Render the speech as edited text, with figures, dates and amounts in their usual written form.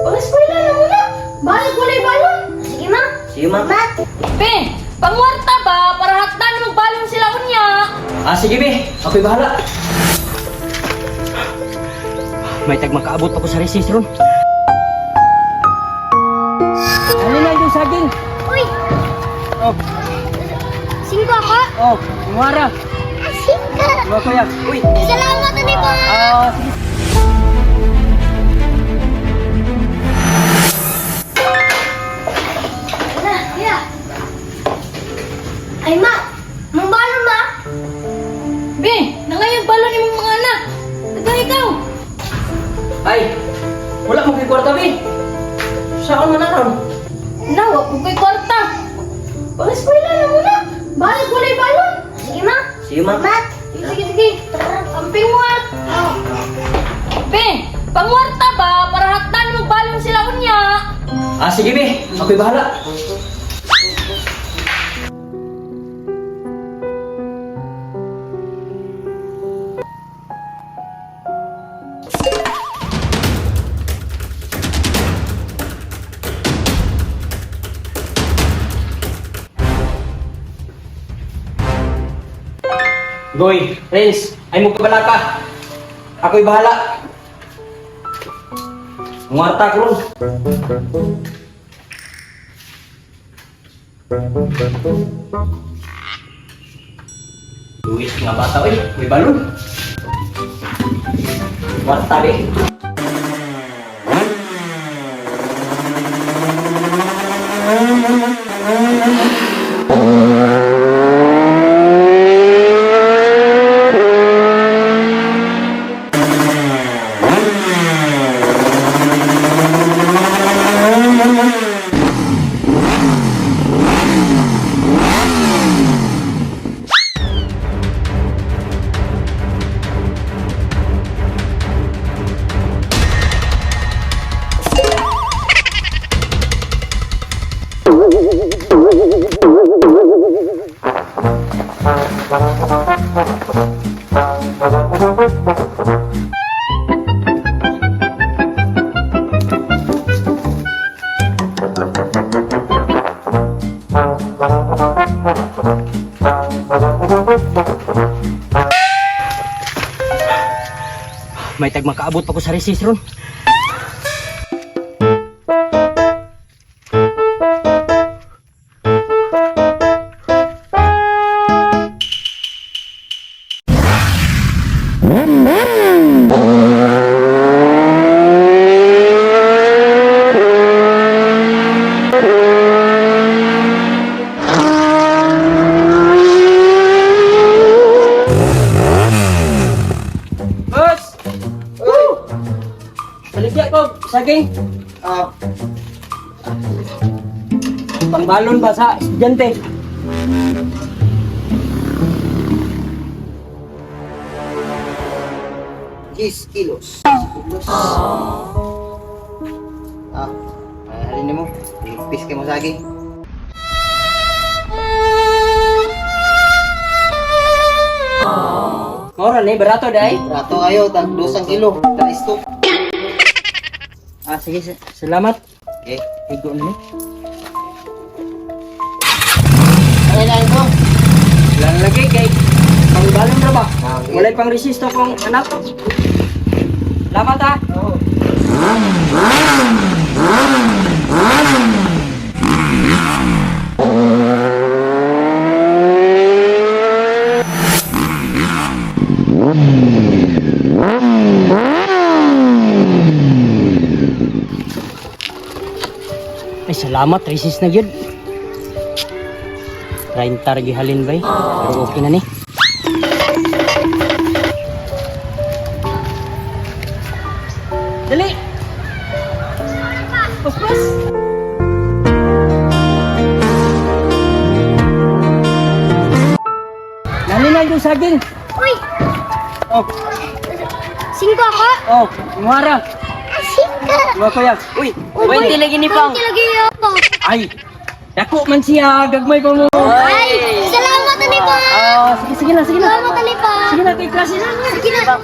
Pag-eskwela na muna. Balag walay balon. Sige, ma. Sige, ma. Ma. Be, pangwarta ba para hatdan mo balon sila unya? Ah, sige, be. Ako'y bahala. May tag makaabot pa ko sa recess ron. Ano na yung saging? Uy, Oh, singko ako. oh, umuara. Ah, singko. Mga kuya. Uy. Salamat ani pa. Ah, sige. Na, kuya. Ay, ma. Mong balon, ma. Be, nangayag balon imong mga anak. Taga ikaw. Ay, wala mo kay kwarta, be. Saan man aron? Nawa ko kay kwarta. Pag-eskwela na muna. Balag walay balon. Sige, ma. Sige, ma. Ma. Sige, sige, sige. Amping mo ah. Be, pangwarta ba para hatdan mo balon sila unya? Ah, sige, be. Ako'y bahala. Goy, Renz, ay mo kabala ka. Ako'y bahala. Nguwarta ko ron. Luis nga bata oy, may balon. Warta be. May tag makaabot pa ko sa recess ron. Boss! Woo! Baligya ko, saging. Ah, Pangbalon ba sa estudyante? 10 kilos. Kilos. Ah, halin mo. Pis kay mo saging. Mora ni, barato day. Rato kayo, tag 2 kilo. Taisto. Ah, sige, salamat. Okay. Igo na ni. Ay, lain mo. Wala na lagi kay pangbalon ra ba? Ah, sige. Walay pang resisto kong anak. Salamat ah. Oo. Ay, salamat, resist na gyud. 30 ra gihalin bay. Pero okay na ni. Dali. Paspas. Nani na yung saging. Uy, Oh, singko ako. oh, umuara. Ah, singko. Mga kuya. Uy, Uy, 20 lagi ni Pang. 20 lagi ako. Ay, dako man siya, gagmay pa mo. Ay, salamat ani pa. Ah, sige, sige na, sige na. Salamat ani pa. Sige na, kay klase na. Sige na.